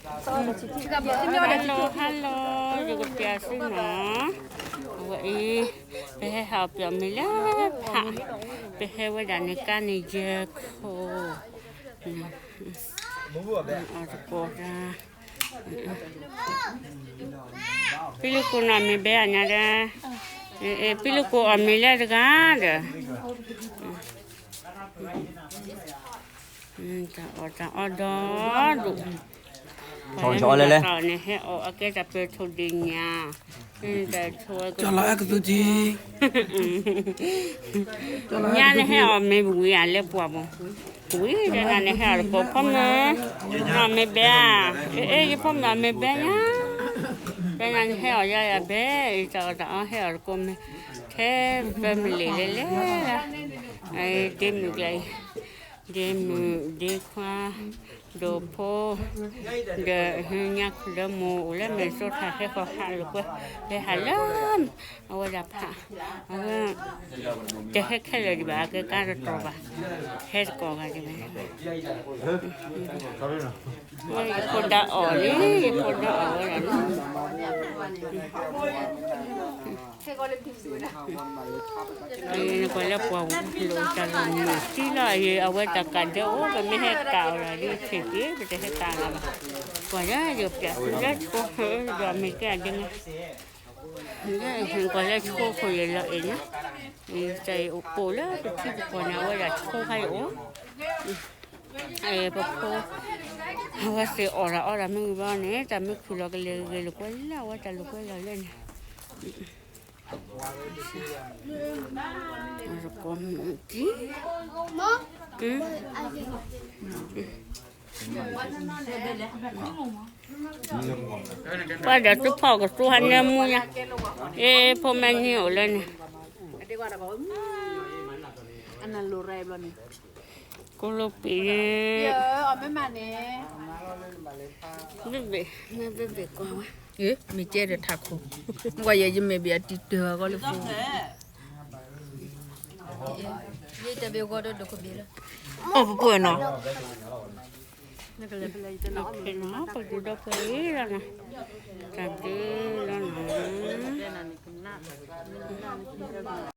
Hello hello, ယကပျးသုနီၤ, အဝဲအံၤ ပဟဲဟးအီၣ်ပှၤမ့ၤလၢဖး, ပဟဲဝဲဒၣ်န့ၣ်ကါန့ၣ်ယဲၢ်ခိၣ်, အီၣ်တကိးတၢ်, ဖံလံကိၣ်နီၢ်မ့ၢ်ဘဲဧါညါဒီး, ဖံလံကိၣ်အီၣ်မ့ၤလၢတဂၤဒီး, တၢ်အီၣ်တၢ်အီဒီဒူၣ်, ပှၤလၢမ့ၢ်ဘၣ်တၢ်အီၣ်န့ၣ် ဟဲအီၣ်အကဲတၢ်ပၢၤထိၣ်ဒ့ၣ်ညါ, တၢ်ဆိဝဲကသူ, ညါန့ၣ်ဟဲအီၣ်မ့ၤဝံၤဧါ လၢပှၢ်ပူၤ, ဝံၤတဂၤန့ၣ်ဟဲအီၣ်တကိးဖိမုၣ်, နီၢ်မ့ၢ်ဘဲဧါ, အ့ ယဖိမုၣ်အမ့ၢ်ဘဲညါ, ဘဲညါန့ၣ်ဟဲအီၣ်ယၤယၤဘဲ, တၢ်အီၣ်တၢ်အီဟဲအီၣ်တကိးမ့ၤ, ထဲ family လဲၤလဲၤ, ဒ့မုၣ်ကျါအံၤ, ဒ့မုၣ်ဒ့ခွါ, ဒိၣ်ဖိ, ဒီးညါခူၣ်ဒီးမိၢ်အိၣ်လၢမဲာ်စိထၣ်ဟဲဃီၤဟးလိာ်ကွဲ, ဟဲဟးလၢ အဝဲဒၣ်ဖး, အဝဲ တဟဲခဲလၢာ်ဒံးဘၣ် အကဲကါတတီၤဘၣ်, ဟဲတကိးဂၤဒံးဘၣ်, ယဖိဒါအီၣ်လံ, ယဖိဒါအီၣ်ဝဲဒၣ်လံ နကွၢ်လၢပှၢ်ပူၤလိာ်တၢ်လီၢ်မုာ်သံလီၤ, အဝဲတၢ်ကးဒၢအိၣ် ပမ့ၢ်ဟဲကးအီၤဒ်ဆံးက့ၤ ပတဟဲကးလၢၤဘၣ်, ကွၢ်လၢယပျးသုလၢဆိ, ဒီးအမ့ၢ်ကဲအဒ့ငါ, ကွၢ်လၢဆိခိၣ်ယလီၤအဲၣ်ညါ, တၢ်အံၤအိၣ်ပိာ်လၢပထံပကီၢ်န့ၣ် အဝဲဒၣ်ဆိခါအံၤအိၣ် ပဖိ, အဝဲသ့ၣ်အီၣ်တၢ်အီတၢ်မ့ၢ်ဂ့ၤဘၣ်န့ၣ် တၢ်မ့ၢ်ခုၣ်လီၤကလဲၤဂ့ၤလိာ်ကွဲလၢအဝဲတၢ်လိာ်ကွဲလီၤလၢန့ၣ်, ကိးမုၢ်ကံ, ပှၤဒီးသုဖီၣ်ကသူဟးနၢမူညါ, အ့ ဖိမ့ၢ်နံၤအိၣ်လၢန့ၣ်, ကိးလိပံၤ, ဘ့ၣ်ဘ့ၣ်, မ့ၢ်ဘ့ၣ်ဘ့ၣ်ကွၢ်ဝဲ, မ့ၢ်ကဲဒီးထးခိၣ်, ကွၢ်ယဲယမ့ၢ်ဘ့ၣ်အတံၤတၢၢ်အဂီၢ်လၢဖိ, ယတဘ့ၣ်ဂီၤဒီးဒိၣ်ကဘ့ၣ်လၢ, အိၣ်ပပှဲၤနီၤ ပကဒီးပှဲၤလီၤနီၤ, တၢ်ဒုးလီၤနီၤ,